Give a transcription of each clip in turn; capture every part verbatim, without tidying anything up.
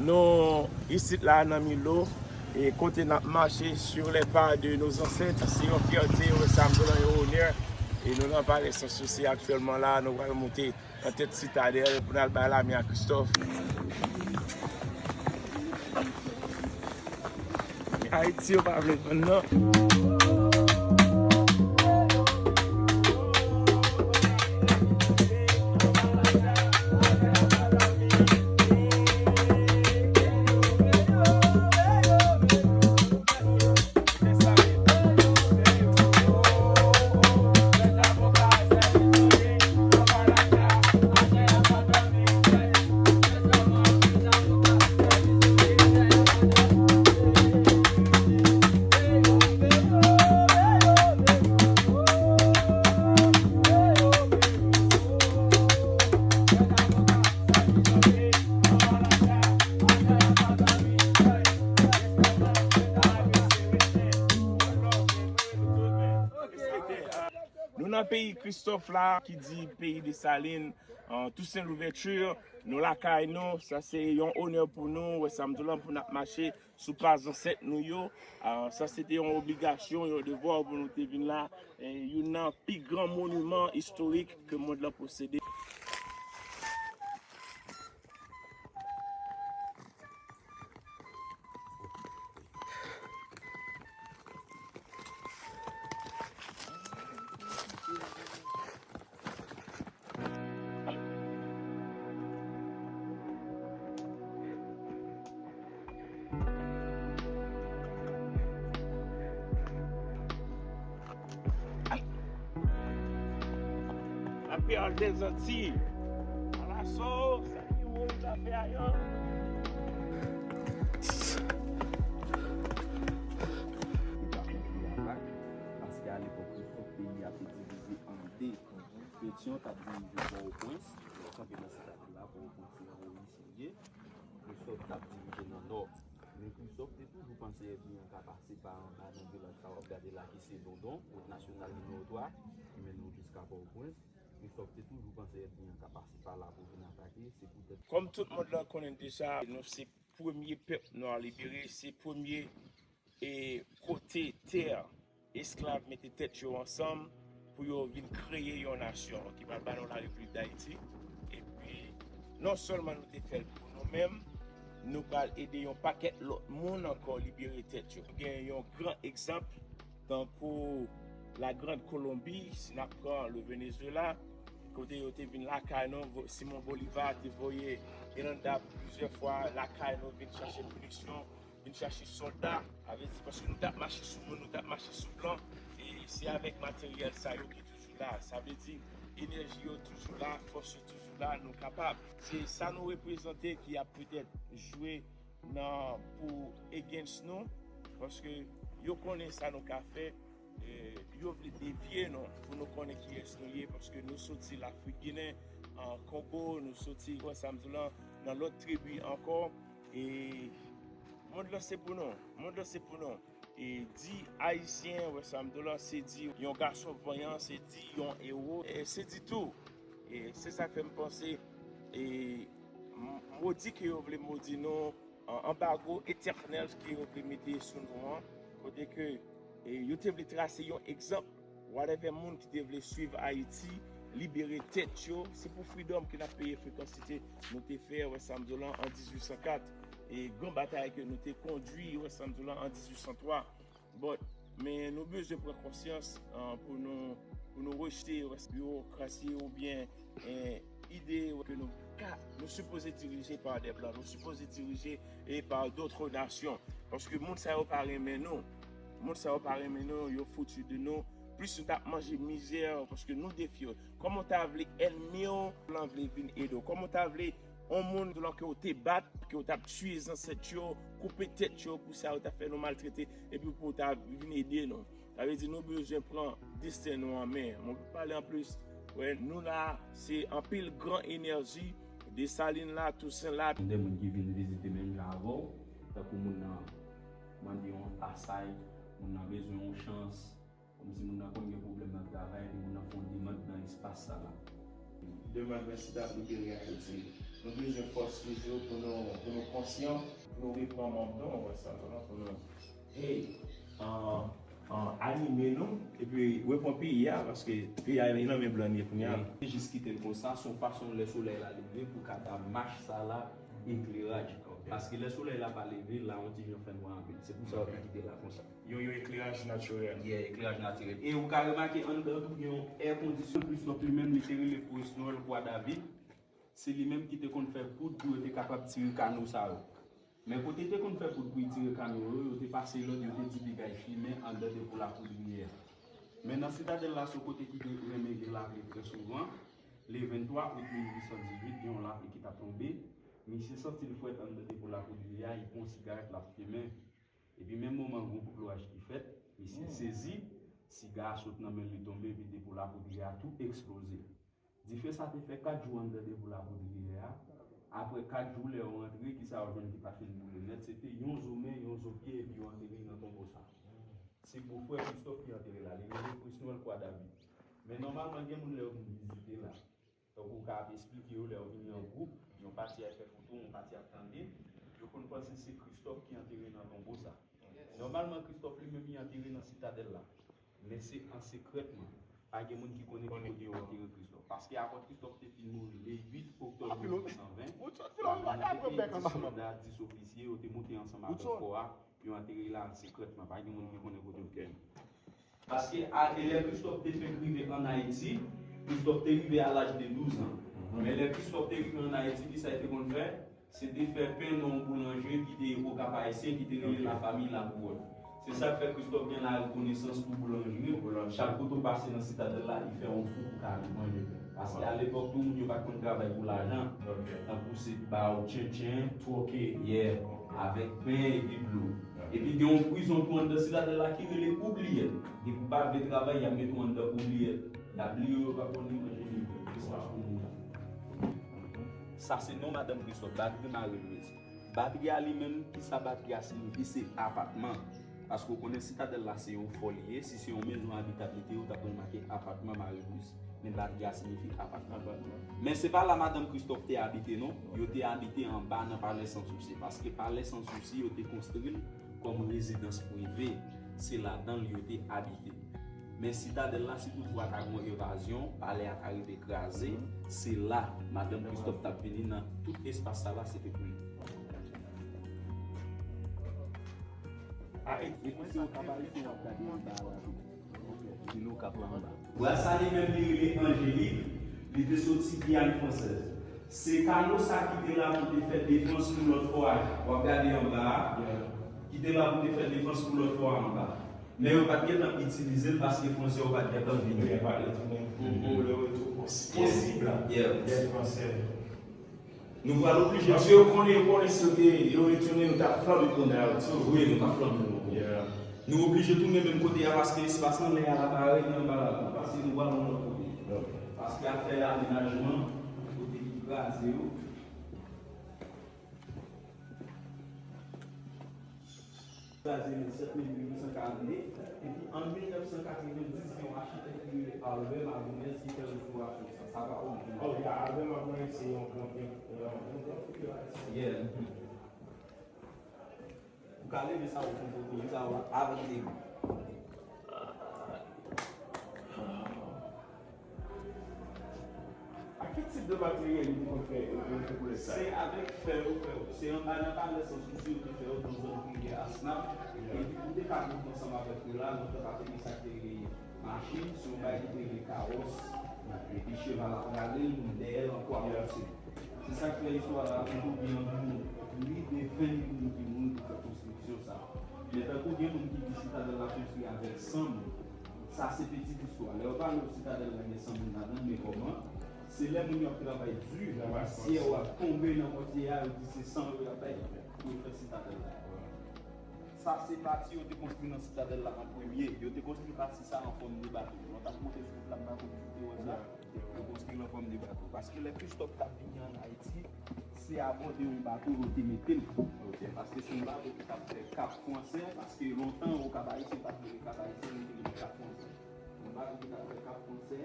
Nou isit la nan Milo, e kote n ap mache sur les pas de nos ancêtres. Se yon fyète, wè sa m di w la, yon onè. E nou nan Palè Sans Souci aktyèlman la, nou pral monte nan tèt Sitadèl pou n al bay lame a Christophe. Ayiti yo pa vle vann non. Nou nan peyi Christophe la, ki di peyi Desalin, euh, Toussaint Louverture, nou lakay nou, sa se yon onè pou nou, wè sa m di w la, pou n ap mache sou pa zansèt nou yo. Ah, sa se te yon obligasyon, yon devwa pou nou te vin la. E youn nan pi gran moniman istorik ke mond lan posede. La perle des Antilles. Alaso, sa ki wo zafè a yo. Li pa konkli atak, paske alepòk Kristòf, peyi a te divize an de. Petyon t ap dirije Pòtoprens, lè w kanpe nan Sitadèl la, Pòtoprens se an Ayiti li ye. Kristòf t ap dirije nan Nò. Men Kristòf te toujou panse ènmi an ka pase pa anba nan vilaj sa w ap gade la ki se Dondon, wout nasyonal nimewo twa, ki mennen w jiska Pòtoprens. Kristòf te toujou panse ènmi an ka pase pa la pou vin atake, se poutèt. Kòm tout mond lan konnen deja, nou se premye pèp nwa libere, se premye e kote tè esklav mete tèt yo ansanm pou yo vin kreye yon nasyon ki pral ba nou Larepiblik Dayiti. Epi, non sèlman nou te fè l pou nou menm, nou pral ede yon pakèt lòt moun ankò libere tèt yo. Nou gen yon gran egzanp, tankou la Grande Colombie, si n ap pran le Venezuela, kote yo te vin lakay nou, Vo-, Simon Bolivar te voye Miranda plizyè fwa lakay nou vin chache minisyon, vin chache sòlda, sa vle di, paske nou t ap mache sou moun, nou t ap mache sou blan, e se avèk materyèl sa yo ki toujou la, sa vle di, enèji yo toujou la, fòs yo toujou la, nou kapab. Se sa nou reprezante ki ap petèt jwe nan, pou against nou, paske yo konnen sa nou ka fè, e yo vle devye nou, pou nou konnen kiyès nou ye, paske nou soti Lafrik Ginen, an Kongo, nou soti, wè sa m di w lan, nan lòt tribi ankò, e mond lan se pou nou, mond lan se pou nou. E di Ayisyen, wè sa m di w lan, se di yon gason vanyan, se di yon ewo, e se di tou. E se sa k fè m panse, e m-, modi ke yo vle modi nou, an-, anbago etènèl ke yo vle mete sou nou an, kote ke, e, yo te vle trase yon egzanp, whatever moun ki te vle swiv Ayiti, libere tèt yo, se pou freedom ke n ap peye frekansite nou te fè, wè sa m di w lan, an dizuit san kat, e gran batay ke nou te kondui, wè sa m di w lan, an dizuit san twa. But, men nou bezwen pran konsyans, ah, pou nou, pou nou rejte biwokrasi oubyen, eh, ide ke nou ka, nou sipoze dirije pa de blan, nou sipoze dirije e pa d'autres nations. Paske moun sa yo pa renmen nou. Moun sa yo pa renmen nou, yo foutu de nou. Plis nou t ap manje mizè, paske nou defye yo. Kòman w ta vle ènmi w lan vle vin ede w? Kòman w ta vle yon moun lan ke w te bat, ke w t ap tiye zansèt yo, koupe tèt yo, pou sa yo t ap fè nou maltrete, epi pou w ta vin ede nou? Sa vle di nou bezwen pran desten nou an men. Mwen pa pale anplis. Wè, nou la, se anpil gran enèji. Desalin la, Tousen la. Gen de moun ki vin vizite menm jan avè w, tankou moun nan mande yon pasaj, moun nan bezwen yon chans, kòmsi moun nan konn gen pwoblèm nan travay, epi moun nan fè yon demann nan espas sa la. Demann mwen si t ap libere Ayiti. Nou bezwen fòs toujou pou nou, pou nou konsyan, pou nou reprann manm nou, wè sa, pou nou, hey, an, an, anime nou, epi reprann peyi a, paske peyi a nan men blan li ye kounye a. Wi. Jis kite l konsa, se yon fason lè solèy la leve pou ka ba mach sa la ekleraj. Ok. Paske lè solèy la pa leve, la yon ti jan fè nwa anpil. Se pou sa yo te kite la konsa. Yon, yon ekleraj natirèl. Yeah, ekleraj natirèl. E ou ka remake anndan tou gen yon èkondisyon. Christophe li menm li te rele Fresnel Croix David. Se li menm ki te konn fè poud pou yo te kapab tire kano sa yo. Men kote te konn fè poud pou y tire kano yo, yo te pase lòd, yo te di piga y fimen anndan depo Lapoudriyè. Men nan Sitadèl la, se yon kote ki te renmen gen lapli trè souvan. Le venntwa out mil uit san dizuit, gen yon lapli ki t ap tonbe. Misye santi l frèt anndan depo Lapoudriyè a, y pran yon sigarèt l ap fimen. Epi menm moman an, gen yon bout lwaj ki fèt, misye sezi, siga a sot nan men l, li tonbe, epi depo Lapoudriyè a tou eksploze. Dife sa te fè kat jou anndan depo Lapoudriyè a. Apre kat jou, lè yo rantre, kisa yo jwenn ki pa t fin boule nèt? Se te yon zo men, yon zo pye, epi yo antere l nan tonbo sa. Se bofrè Christophe ki antere l la. Li rele Fresnel Croix David. Men nòmalman, gen moun lè yo vin vizite la. Tankou w ka ap esplike yo, lè yo vini an gwoup, yon pati ap fè foto, yon pati ap tande, yo konn panse se Christophe ki antere nan tonbo sa. Nòmalman, Christophe li menm, li antere nan Sitadèl la. Men se an sekrètman. Pa gen moun ki konnen ki kote yo antere Christophe. Paske apot Christophe te fin mouri le uit oktòb mil uit san ven. Lavi nan te di sòlda, dis ofisye, yo te monte ansanm avèk kò a, yo antere l la sekrètman. Pa gen moun ki konnen kote yo te ye. Paske a, e lè Christophe te fenk rive ann Ayiti, Christophe te rive a laj de douz an. Men lè Christophe te rive ann Ayiti, kisa l te konn fè? Se te fè pen nan yon boulanje ki te ye Okap Ayisyen, ki te rele La Famille La Couronne. Se sa k fè Christophe gen larekonesans pou boulanjri. Chak kote w pase nan Sitadèl la, li fè yon fou pou ka manje pen. Paske alepòk tou, moun yo pa t konn travay pou lajan. Tankou se ba w tchentchen, twoke, yeah, avèk pen epi dlo. Epi gen yon prizon tou anndan Sitadèl la ki rele oubliyèt. Depi w pa vle travay, y ap mete w anndan oubliyèt. Y ap bliye w, yo pa konn ni manje ni bwè. Espas pou moun. Sa se non madanm Christophe, Batri Marie Louise. Batri a li menm, kisa batri a siyifi? Se apatman. Paske w konnen Sitadèl la se yon fò li ye, si se yon maison habitabilité, ou t ap wè l make apatman Marie Louise. Men batri a siyifi apatman. Men se pa la madanm Christophe te abite non, yo te abite anba nan Palè Sans Souci. Paske Palè Sans Souci, yo te konstri l kòm rezidans prive. Se ladan l yo te abite. Men Sitadèl la, si toutfwa ta gen yon evazyon, palè a ta rive kraze, se la madanm Christophe t ap vini nan tout espas sa la, se te pou li. Bras sa li menm li rele Angélique, li te soti Giyàn Fransèz. Se kano sa ki te la pou te fè defans pou lòt fò a. W ap gade anba a, ki te la pou te fè defans pou lòt fò a anba. Men yo pa t gentan itilize l paske Fransè yo pa t gentan vini. Yo pa retounen pou le retour posib des Français. Nou pral oblije. Paske yo konnen, yo konnen si yo te, yo retounen, yo t ap flanbe kònda yo tou. Wi, nou t ap flanbe nou. Nou oblije tounen menm kote a paske espas lan lè a la parèt nan anba la tou. Paske nou pral yon lòt kote. Paske afè amenajman, kote ki kraze yo. Kraze nan sèt me mil uit san karannde, epi an mil nèf san katrevenndis, gen yon achitèk ki rele Albert Magonès ki fè restorasyon sa. Sa pa orijinal. Oh, yeah, Albert Magonès se yon gran, yon, yon gran figirasyon. Yeah. Ou ka leve sa ou fè foto, sa ou avèk de men. Ak ki tip de materyèl yo te konn fè, yo te konn fè koulè sa? Se avèk fè yo fè yo. Se anba nan palè Sans Souci yo te fè yo nan zòn prive Asnap. Epi pou te ka monte ansanm avèk yo la, nou te ka te gen sa ki te rele machin, se yon bagay ki te rele kawòs. Epi cheval ap rale l, moun dèyè l ankò ap pouse. Se sa k fè istwa la rakonte w gen anviwon plis de ven mil moun ki mouri pou fè konstriksyon sa. Men tankou gen moun ki di Sitadèl la konstwi avèk san moun, sa se pitit istwa. Lè yo pale w Sitadèl la gen san moun ladan l, men kòman? Se lè moun yo ap travay di, pousyè yo ap tonbe nan mòtye a, yo di se san yo y ap bay pou yo fè Sitadèl la. Sa se bati yo te konstwi nan Sitadèl la an premye. Yo te konstwi bati sa an fòm de bato. Lè w t ap monte sou wout la, m pa konn si w te wè sa. Yo konstwi l an fòm de bato. Paske lè Christophe t ap vini ann Ayiti, se abò de yon bato yo te mete l. Paske se yon bato ki t ap fè Kap Fransè, paske lontan Okap Ayisyen pa t rele Kap Ayisyen, yo te rele Kap Fransè. Yon bato ki t ap fè Kap Fransè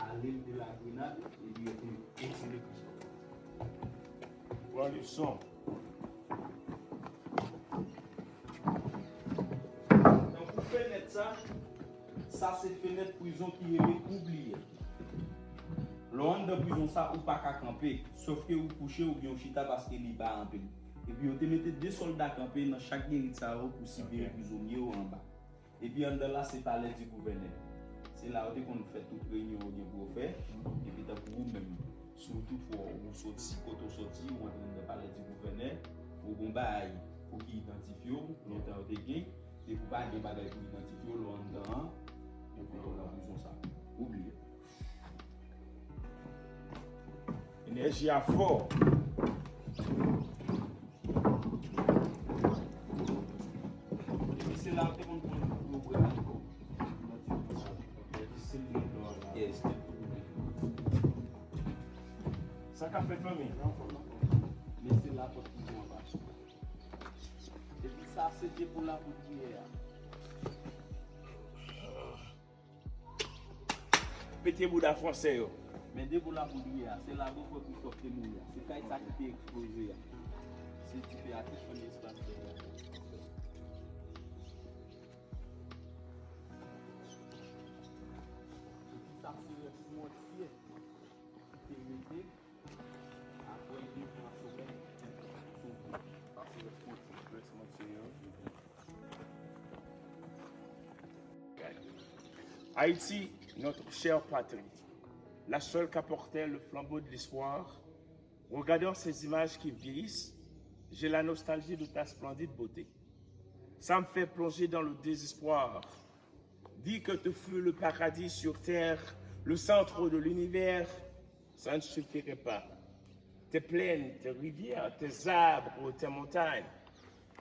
a l'île de la Grenade, epi yo te egzile Christophe. Pran leson. Tankou fenèt sa, sa se fenèt prizon ki rele Oubliette. Lè w anndan prizon sa, ou pa ka kanpe, sòf ke ou kouche oubyen ou chita paske li ba anpil. Epi yo te mete de sòlda kanpe nan chak gerit sa yo pou siveye prizonye yo anba. Epi anndan la, se palè di gouvènè. Se la yo te konn fè tout reyinyon yo gen pou yo fè. Epi tankou ou menm, si w tout fwa ou soti, kote w soti, ou antre anndan palè di gouvènè, ou gon bagay pou ki idantifye w, lontan yo te gen, depi w pa gen bagay pou idantifye w, lè w anndan an, yo fout ou nan prizon sa. Oubliye. Enèji a fò. Epi se la ou te konn pran pou yo bwè ankò. Yes. Sa k ap fèt, fanmi? Men se lapòt ki gen anba. Epi sa se de pou lapoudriyè a. Pete bouda fransè yo. Men de pou lapoudriyè a, se la gwo frè Christophe te mouri a. Se kay sa ki te eksploze a. Se dife a ki fè espas dèyè a. Epi sa se rès mòtye ki te rete. Apre de mwa somèy, sou Haïti, notre chère patrie, la seule qu'apportait le flambeau de l'espoir, regardant ces images qui vieillissent, j'ai la nostalgie de ta splendide beauté. Ça me fait plonger dans le désespoir. Dire que tu fus le paradis sur terre, le centre de l'univers, ça ne suffirait pas. Tes plaines, tes rivières, tes arbres, tes montagnes,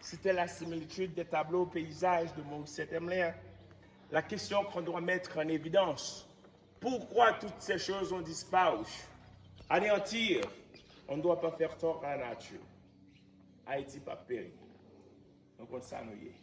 c'était la similitude des tableaux paysages de Maurice Saint-Emeline. La question qu'on doit mettre en évidence, pourquoi toutes ces choses ont disparu? Anéantir, on ne doit pas faire tort à la nature. Ayiti p ap peri. Nou konn sa nou ye.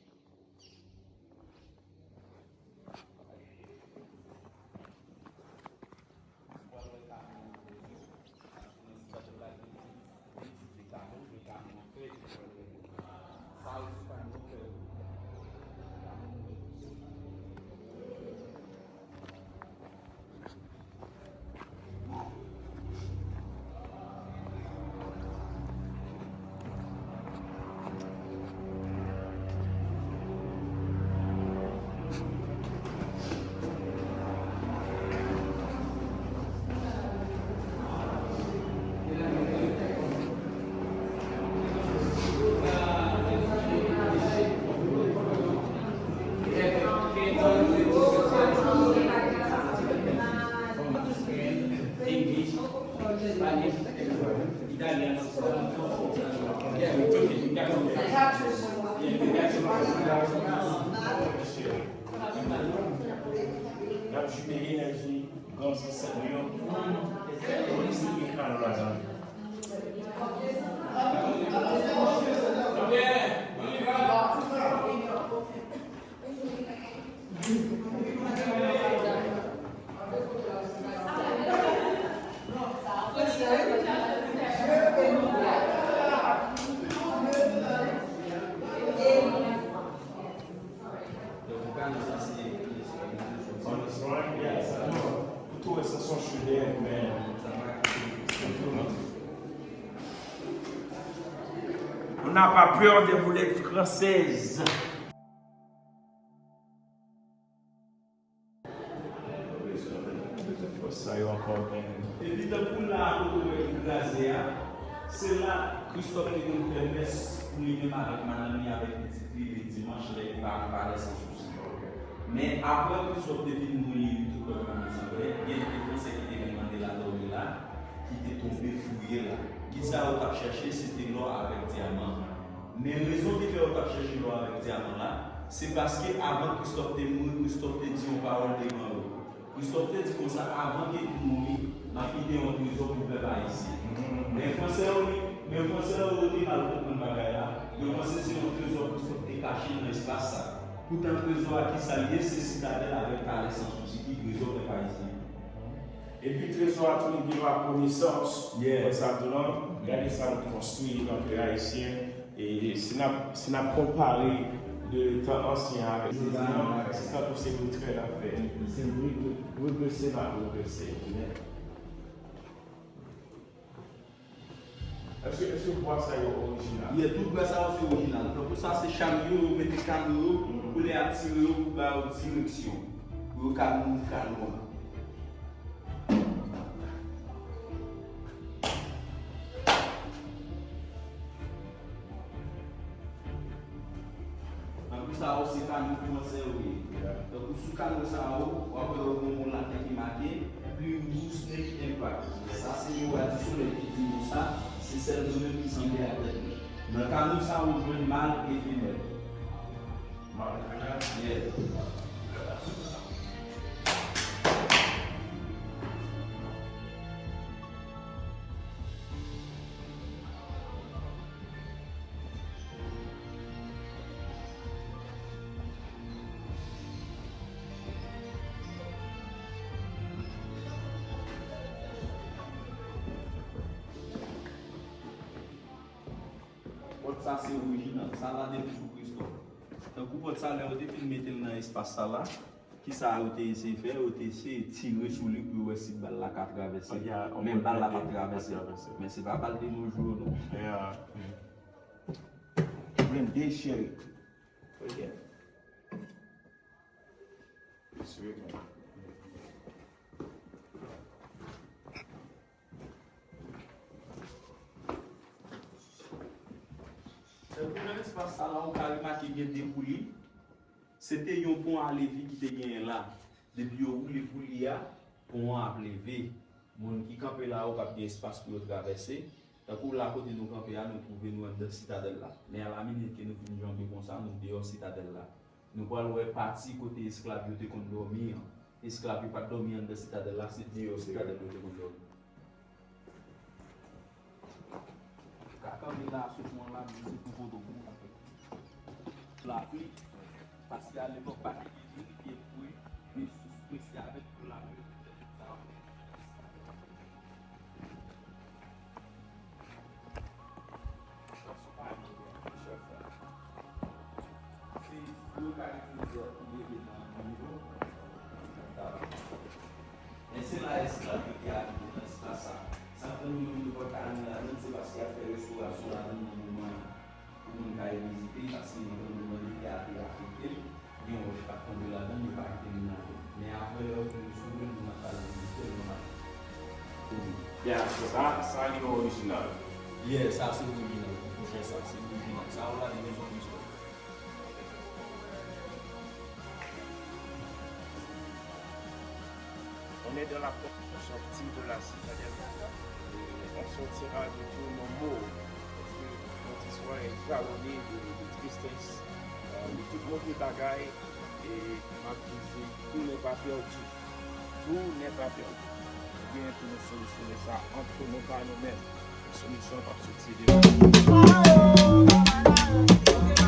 N ap jimele enèji gran zansèt nou yo. Polis ki gen kano ladan. On n'a pas peur des boulettes françaises. Sa yo ankò, men. Epi tankou la a kote w wè li kraze a, se la Christophe te konn fè mès pou li menm avèk madanm li, avèk pitit li, le dimanch, lè li pa nan palè Sans Souci. Men apre Christophe te fin mouri, li tout kò l fin mizanplè, gen de Fransè ki te vin mande l atò li la, ki te tonbe fouye la. Kisa yo t ap chèche, se te lò avèk dyaman. Men rezon ki fè yo t ap chèche lò avèk dyaman la, se paske avan Christophe te mouri, Christophe te di yon pawòl devan yo. Christophe te di konsa, avan ke m mouri, m ap kite yon trezò pou pèp ayisyen. Men Fransè yo, li, men Fransè yo, yo te mal konprann bagay la. Yo panse se yon trezò Christophe te kache nan espas sa. Poutan trezò a, kisa l ye? Se Sitadèl avèk palè Sans Souci ki trezò pèp ayisyen. Epi trezò a tou li gen lakonesans. Yeah. Konsa tou non, gade sa nou konstwi nan peyi ayisyen. E si n ap, si n ap konpare de tan ansyen avèk jodi a, se tankou se retrè n ap fè. Se regrese n ap regrese. Èske, èske bwa sa yo orijinal? Yeah, tout bwa sa yo se orijinal. Tankou sa se chal yo, yo mete kano yo pou lè y ap tire yo pou ba yo direksyon. Pou yo ka move kano an. Tankou sa yo se kano ki kòmanse yo ye. Tankou sou kano sa yo, w ap wè yo gen yon laten ki make, "Pure Wood Snake Impact." Sa se miwa di solèy ki di nou sa, se sèl nou menm ki sanble avèk nou. Nan kano sa yo jwenn mal e femèl. Mal e femèl? Yeah. Pòt sa se orijinal, sa la depi sou prestò. Tankou pòt sa, lè yo te fin mete l nan espas sa la, kisa yo te eseye fè? Yo te eseye tire sou li pou yo wè si bal la ka travèse. Men bal la pa t travèse. Men se pa bal de nos jours non. Blende cheri. Ok. Sweet man. Tankou nan espas sa la, ou ka remake gen de bouli. Se te yon pon a leve ki te genyen la. Depi yo woule bouli a, pon an ap leve. Moun ki kanpe la yo p ap gen espas pou yo travèse. Tankou la kote nou kanpe a, nou twouve nou anndan sitadèl la. Men alaminit ke nou fin janbe konsa, nou deyò sitadèl la. Nou pral wè pati kote esklav yo te konn dòmi an. Esklav yo pa t dòmi anndan sitadèl la, se deyò sitadèl yo te konn dòmi. Ou ka kanpe la sou pon an la, men se pou foto pou w kanpe. Lapli, paske alepòk pa te gen rivyè pou resous prese avèk pou lapli. Men se la esklav yo te abite nan espas sa. Sa k fè nou menm nou pa ka antre ladan l, se paske y ap fè restorasyon ladan l nan moman an. Pou moun ka vizite, paske nou konn moman lite a te afekte l, gen wòch k ap tonbe ladan l, yo pa kite moun ale. Men apre, lè yo fin resevwa l, moun ap al vizite l nòmal. Ya, sa, sa li orijinal. Yeah, sa se orijinal. Monchè, sa se orijinal. Sa yo la, li bezwen plis lòt. On est dans la construction de la citadelle. Et on sortira de tous nos maux. Parce que notre histoire est jalonnée de, de tristesse, euh, de tout mauvais bagay. Et m ap di, tout n'est pas perdu. Tout n'est pas perdu. Gen pou nou solisyone sa ant nou, pa nou menm. Solisyon p ap soti de